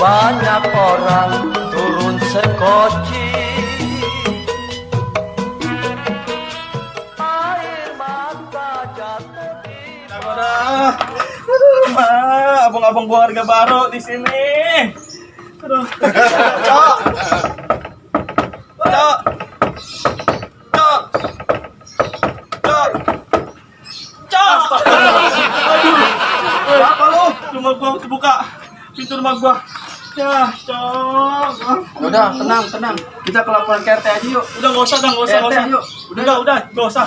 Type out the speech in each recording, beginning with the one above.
banyak orang turun sekoci. Air mata jatuh di abang-abang gua harga baru di sini. Aduh. Cok. Cok. Cok. Cok. Cok. Aduh. Apa lu? Rumah gua kebuka. Pintu rumah gua. Ya, Cok. Udah, tenang. Kita ke laporan ke RT aja yuk. Udah enggak usah, RT, yuk. Udah, enggak usah.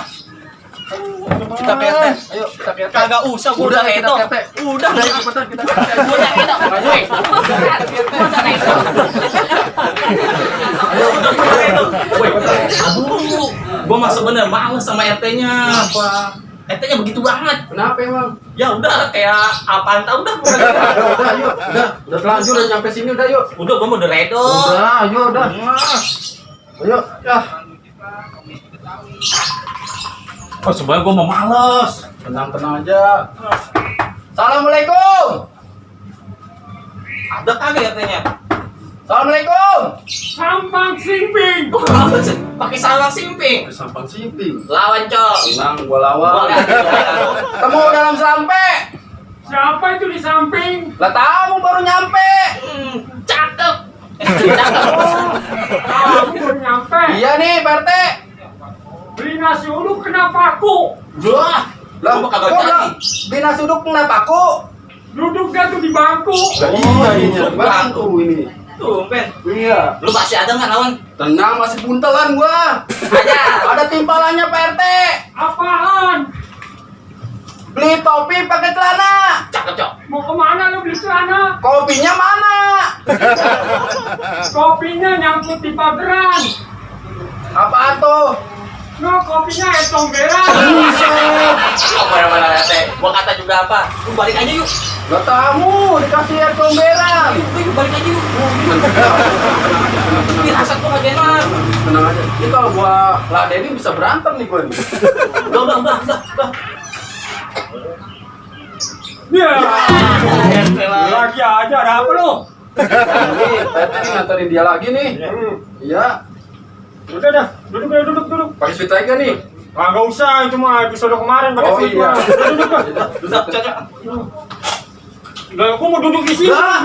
Kita ke RT. Ayo, kita ke RT. Kagak usah, gua udah kita itu. ke RT. Udah, Cepetan kita ke RT. Udah itu. Aduh, gua mah sebenarnya males sama RT-nya. Apa? RT-nya begitu banget. Kenapa emang? Ya udah kayak apaan tau udah. Udah, yuk. Udah telanjur udah nyampe sini udah yuk. Udah gua mau udah redo. Udah, ayo udah. Ayo, ya. Oh sebenarnya gua mau males. Tenang aja. Assalamualaikum. Ada kagak RT-nya? Assalamualaikum. Sampang simping. Pakai salam simping. Sampang simping. Lawan cok. Tenang, gua lawan. Boleh. Temu dalam sampe. Siapa itu di samping? Lah tamu baru nyampe. Cakep. Kamu baru nyampe. Iya nih, Pak RT. Beli nasi uduk kenapa aku? Wah, Lah, gua kagak kok jadi. nggak bina suduk kenapa aku? Duduk dia tuh di bangku. Iya, bantu ini. Tumben. Iya. Lu masih ada nggak lawan? Tenang, masih buntelan gua. Aja. Ada timpalannya Pak RT. Apaan? Beli topi pakai celana. Cakep cok. Mau kemana lu beli celana? Kopinya mana? Kopinya nyangkut di pageran. Apaan tuh? No, kopinya es tomberan. Apa yang mana RT? Gua kata juga apa? Lu balik aja yuk. Gak tamu, dikasih air comberan. Yuk balik aja yuk. Ini rasa gua kagak enak. Tenang aja. Ini kalau gua ladenin bisa berantem nih gua nih. Udah. Ya. RT lah. Lagi aja ada apa lu? Ini Pak RT nih nganterin dia lagi nih. Iya. Udah dah, duduk. Pakai sweet lagi nih. Ah, nggak usah, itu mah episode kemarin pakai Oh, fit iya. mah. Duduk. Udah cocok. Lah, aku mau duduk di sini. Lah.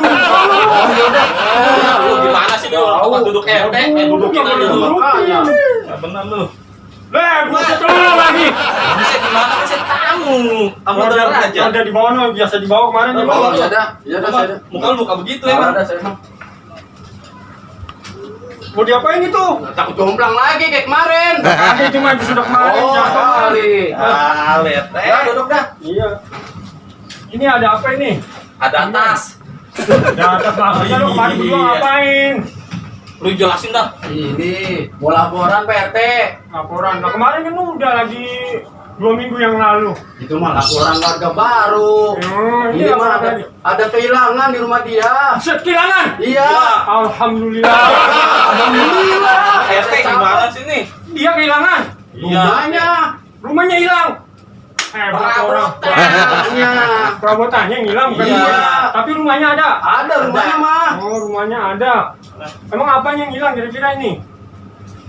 Lu gimana sih lu? Tempat duduk RT, dudukin aja lu. Makanya. Ya benar lu. Lah, gua setelah lagi. Bisa gimana kan saya tamu. Kamu dengar aja. Ada di bawah, no. Biasa di bawah kemarin di Oh, bawah. iya dah. Iya dah, saya dah. Muka lu muka begitu Ada emang. saya mah. Mau diapain itu? Takut jomplang lagi kayak kemarin. Ah, itu mah episode kemarin. Oh, jatuh. kali. Lihat Ya, duduk dah. Iya. Ini ada apa ini? Ada tas. Ada atas maksudnya lu kemarin berdua Iya. ngapain? Lu jelasin dah. Ini mau laporan Pak RT. Laporan. Nah, kemarin kan udah lagi 2 minggu yang lalu. Itu mah laporan warga baru. Ini Ini mah apa lagi? ada kehilangan di rumah dia. Set kehilangan. Iya. Alhamdulillah. Alhamdulillah. RT gimana sih nih? Dia kehilangan. Rumahnya. Rumahnya hilang. Orang. Perabotannya. Perabotannya yang hilang bukan Iya. rumahnya. Tapi rumahnya ada. Ada rumahnya mah. Oh, rumahnya ada. Emang apa yang hilang kira-kira ini?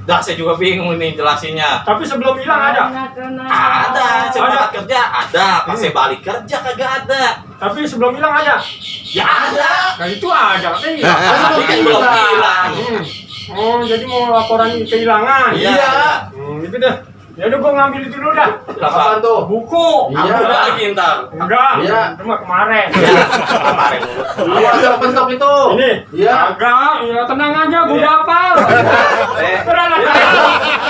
Dah saya juga bingung nih jelasinnya. Tapi sebelum hilang ada. Ada, saya Ada. berangkat kerja ada, pas saya balik kerja kagak ada. Tapi sebelum hilang ada. Ya ada. Nah itu ada. Kan hilang. Tapi kan belum hilang. Oh, jadi mau laporan kehilangan. Iya. Itu deh. Ya udah gua ngambil itu dulu dah. Apaan tuh? Buku. Iya. Aku udah lagi ntar. Enggak. Iya. Itu mah kemarin. Ya, kemarin. Lu ada bentuk itu. Ini. Iya. Agak. Ya tenang aja. Gua udah hafal. Eh, Tenang aja.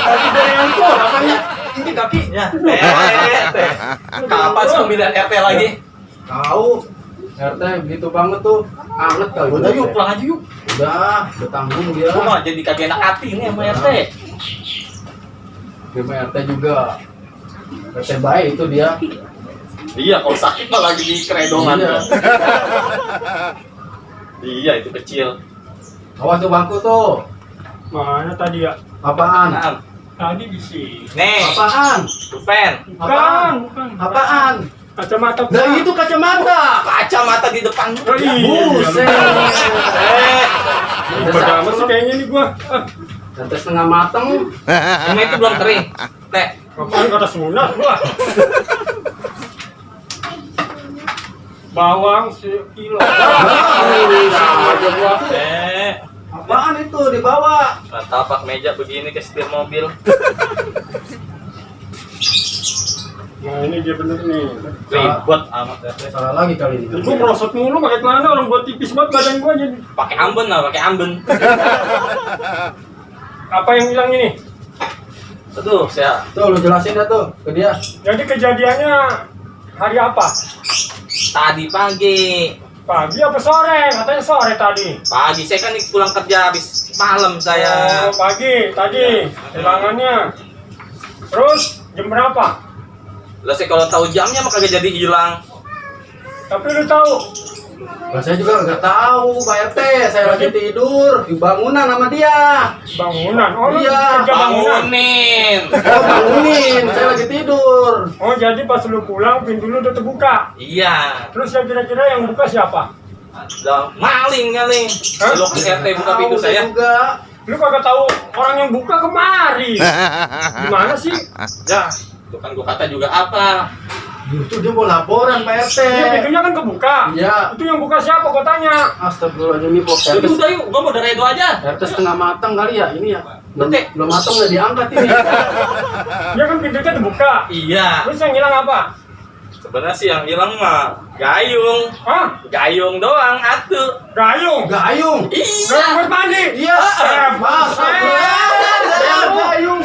Kaki gorenganku. Apanya? Ini kaki. ya. Kapan sih pemilihan RT lagi? Tahu. RT begitu banget tuh. Anget kali. Udah yuk, pulang aja yuk. Udah tanggung dia. Gua mah jadi kagak enak hati nih sama RT. Dia mah RT juga. RT baik itu dia. Iya, kalau sakit mah lagi di keredongan. Iya. Iya, itu kecil. Awas tuh bangku tuh. Mana tadi ya? Apaan? Nah, Tadi di sini. nih, Apaan? tupen. Bukan. Apaan? Bukan. Apaan? Kacamata. Nah itu kacamata. Kacamata di depan. Oh, iya. Buset. Pada amat sih kayaknya nih gua. Tempe setengah mateng. Emang itu belum kering. Teh. Apaan kata sunat gua? Bawang sekilo. Ini sama aja gua. Apaan itu dibawa? Tapak meja begini ke setir mobil. Nah ini dia bener nih. Ribet amat ya. Salah lagi kali ini. Gua merosot mulu pakai celana, orang gua tipis banget badan gua jadi. Pakai amben lah, pakai amben. Apa yang hilang ini? Aduh, saya Tuh lu jelasin dah tuh ke dia. Jadi kejadiannya hari apa? tadi pagi. Pagi apa sore? Katanya sore tadi. Pagi saya kan pulang kerja habis malam saya. Oh, pagi tadi hilangannya. Terus jam berapa? Lah saya kalau tahu jamnya mah kagak jadi hilang. Tapi lu tahu Lah saya juga nggak tahu, Pak RT. Saya lagi tidur di bangunan sama dia. bangunan. Oh, lu Iya, kerja bangunan. Bangunin. Oh, bangunin. Saya lagi tidur. Oh, jadi pas lu pulang pintu lu udah terbuka. Iya. Terus yang kira-kira yang buka siapa? Lah, maling kali. Hah? Lu ke RT buka pintu Tahu saya. juga. Lu kagak tahu orang yang buka kemari. Gimana sih? Ya, itu kan gua kata juga apa? Itu dia mau laporan, Pak RT. Dia pintunya kan kebuka. Iya. Itu yang buka siapa? Gua tanya. Astagfirullahaladzim, ini Pok Yaudah RT. udah yuk, gua mau dari itu aja. RT setengah matang kali ya, ini ya. Belum, Betul. belum matang udah diangkat ini. Dia kan pintunya terbuka. Iya. Terus yang hilang apa? Sebenarnya sih yang hilang mah gayung. Hah? Gayung doang atuh. Gayung. Gayung. Iya. Gayung buat mandi. Iya. Eh, Masa buset. gayung.